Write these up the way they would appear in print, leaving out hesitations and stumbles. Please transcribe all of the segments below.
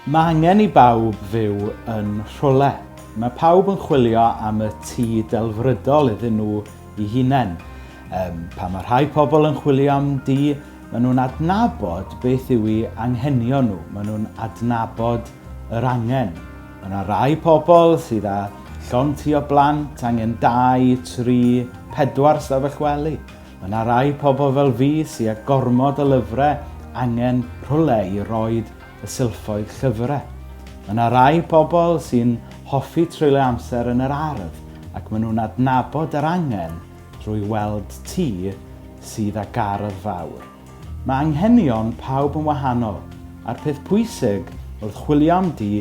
Mae angen i bawb fyw yn rhywle. Mae pawb yn chwilio am y tŷ delfrydol iddyn nhw eu hunain. Um, pan mae rhai pobl yn chwilio am dŷ, maen nhw'n adnabod beth yw eu anghenion nhw. Maen nhw'n adnabod yr angen. Mae yna rai pobl sydd â llond tŷ o blant, angen 2, 3, 4 stafell wely. Mae yna rai pobl fel fi sydd â gormod o lyfrau, angen rhywle i roed y silffoedd llyfrau. Mae yna rai pobl sy'n hoffi treulio amser yn yr ardd ac maen nhw'n adnabod yr angen drwy weld tŷ sydd â gardd fawr. Mae anghenion pawb yn wahanol, a'r peth pwysig wrth chwilio am dŷ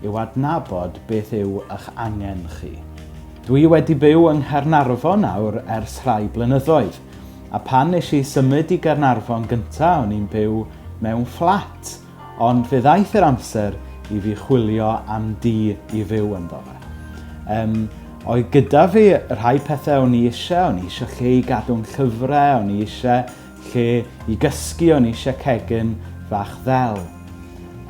yw adnabod beth yw eich angen chi. Dwi wedi byw yng Nghaernarfon nawr ers rhai blynyddoedd, a pan nes i symud i Gaernarfon gynta o'n i'n byw mewn fflat, ond fe ddaeth yr amser i fi chwilio am dŷ i fyw ynddo fe. Um, oedd gyda fi rhai pethau o'n i eisiau, o'n i eisiau lle i gadw'n llyfrau, o'n i eisiau lle i gysgu, o'n i eisiau cegin fach ddel.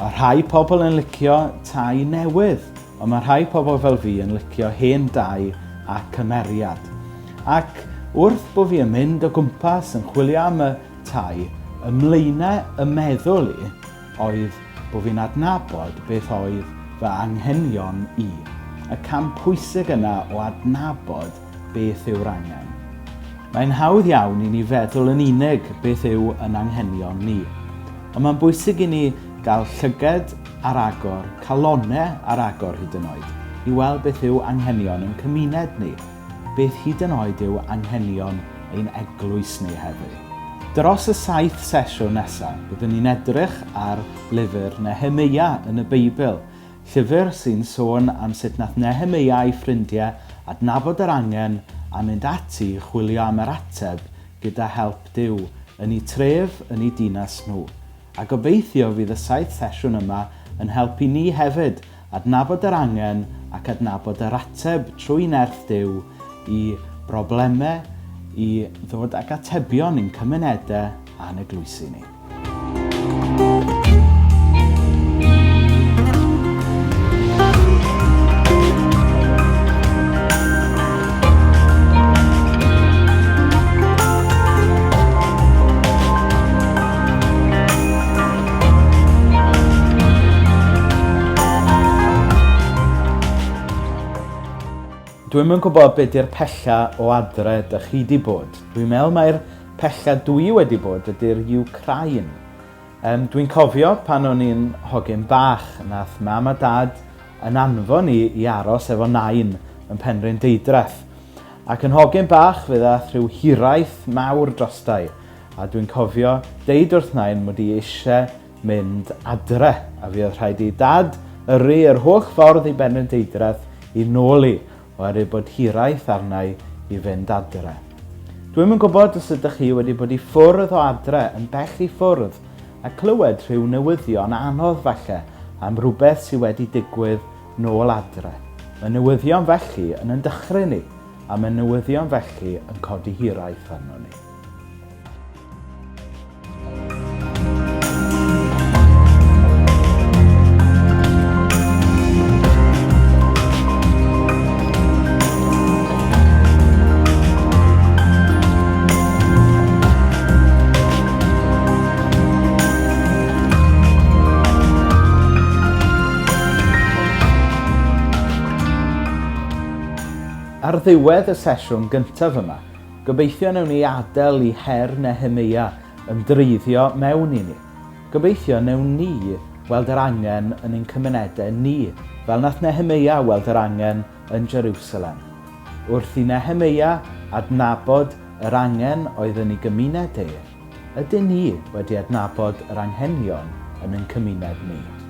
A rhai pobl yn licio tai newydd, ond mae rhai pobl fel fi yn licio hen dai a cymeriad. Ac wrth bod fi yn mynd o gwmpas yn chwilio am y tai, y mlaenau y meddwl i oedd bod fi'n adnabod beth oedd fy anghenion i. Y cam pwysig yna o adnabod beth yw'r angen. Mae'n hawdd iawn i ni feddwl yn unig beth yw yn anghenion ni. Ond mae'n bwysig i ni gael llyged ar agor, calonnau ar agor hyd yn oed, i weld beth yw anghenion yn cymuned ni, beth hyd yn oed yw anghenion ein eglwys ni heddiw. Dros y saith sesiwn nesaf, byddwn ni'n edrych ar lyfr Nehemeia yn y Beibl, Llyfr sy'n sôn am sut nath Nehemeia a'i ffrindiau adnabod yr angen a mynd ati i chwilio am yr ateb gyda help Duw, yn eu tref, yn eu dinas nhw. A gobeithio fydd y saith sesiwn yma yn helpu ni hefyd adnabod yr angen ac adnabod yr ateb trwy nerth Duw i broblemau, i ddod ag atebion i'n cymunedau a'n eglwysi ni. Dwi'm yn gwybod be di'r pella o adre dych chi di bod. Dwi'n meddwl mai'r Pella dwi wedi bod ydy'r Ukraine. Yym, dwi'n cofio pan o'n i'n hogyn bach, nath mam a dad yn anfon i i aros efo nain yn Penrhyn Deudraeth. Ac yn hogyn bach fe ddath rhyw hiraeth mawr drostai, a dwi'n cofio deud wrth nain mod i eisiau mynd adre, a fi oedd rhaid i dad yrru yr holl ffordd i Benrhyn Deudraeth i nôl i, oherwydd bod hiraeth arna i i fynd adre. Dwi'm yn gwybod os ydych chi wedi bod i ffwrdd o adre, yn bell i ffwrdd, a clywed rhyw newyddion anodd falle am rhywbeth sydd wedi digwydd nôl adre. Mae newyddion felly yn yn dychryn ni, a mae newyddion felly yn codi hiraeth arno ni. Ar ddiwedd y sesiwn gyntaf yma, Gobeithio wnewn ni adael i her Nehemeia ymdreiddio mewn i ni. Gobeithio wnewn ni weld yr angen yn ein cymunedau ni, fel nath Nehemeia weld yr angen yn Jerusalem. Wrth i Nehemeia adnabod yr angen oedd yn ei gymuned e, ydyn ni wedi adnabod yr anghenion yn ein cymuned ni?